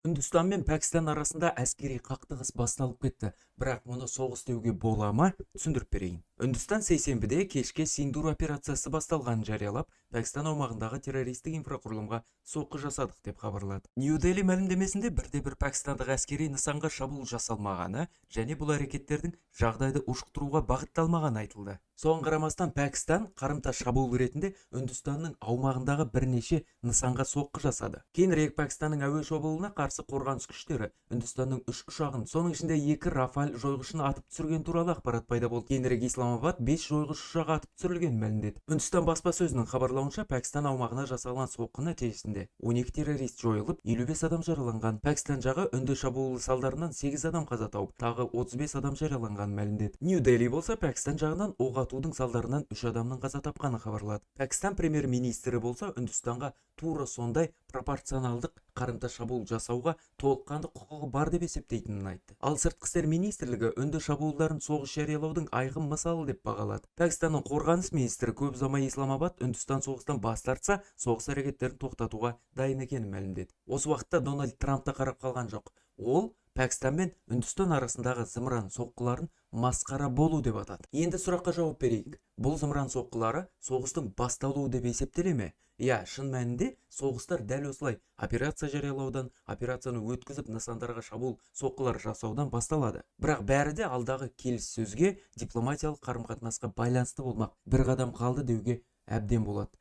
Үндістан мен Пәкістан арасында әскери қақтығыс басталып кетті. Бірақ мұны соғыс деуге бола ма? Түсіндіріп берейін. Үндістан сейсенбіде кешке Синдур операциясы басталғанын жариялап, Пәкістан аумағындағы террористік инфрақұрылымға соққы жасадық деп хабарлады. Нью-Дели мәлімдемесінде бірде-бір пәкістандық әскери нысанға шабуыл жасалмағаны және бұл әрекеттердің жағдайды ушықтыруға бағытталмағаны айтылды. Соған қарамастан, Пәкістан қарымта шабуыл ретінде Үндістанның аумағындағы бірнеше нысанға соққы жасады. Кейінірек Пәкістанның әуе шабуылына қарсы қорғаныс күштері Үндістанның үш ұшағын, соның ішінде екі Рафаль жойғышын атып түсірген туралы ақпарат пайда болды. Кейінірек Исламабад бес жойғыш ұшағы атып түсірілгенін мәлімдеді. Үндістан баспасөзінің хабарлауынша, Пәкістан аумағына жасалған соққы нәтижесінде 12 террорист жойылып, 55 адам жараланған. Пәкістан жағы үнді шабуылы салдарынан 8 адам қаза тауып, тағы 35 адам жараланғанын мәлімдеді. Нью-Дели болса, Пәкістан жағынан оқ атудың салдарынан үш адамның қаза тапқанын хабарлады. Пәкістан премьер-министрі болса, Үндістанға тура сондай пропорционалдық қарымта шабуыл жасауға толыққанды құқығы бар деп есептейтінін айтты. Ал сыртқы істер министрлігі үнді шабуылдарын соғыс жариялаудың айқын мысалы деп бағалады. Пәкістанның қорғаныс министрі көп ұзамай Исламабад Үндістан соғыстан бас тартса, соғыс әрекеттерін тоқтатуға дайын екенін мәлімдеді. Осы уақытта Дональд Трамп та қарап қалған жоқ. Ол Пәкістан мен Үндістан арасындағы зымыран соққыларын масқара болу деп атады. Енді сұраққа жауап берейік. Бұл зымыран соққылары соғыстың басталуы деп есептеле ме? Иә, шын мәнінде соғыстар дәл осылай операция жариялаудан, операцияны өткізіп, нысандарға шабуыл соққылар жасаудан басталады. Бірақ бәрі де алдағы келіссөзге, дипломатиялық қарым-қатынасқа байланысты болмақ. Бір қадам қалды деуге әбден болады.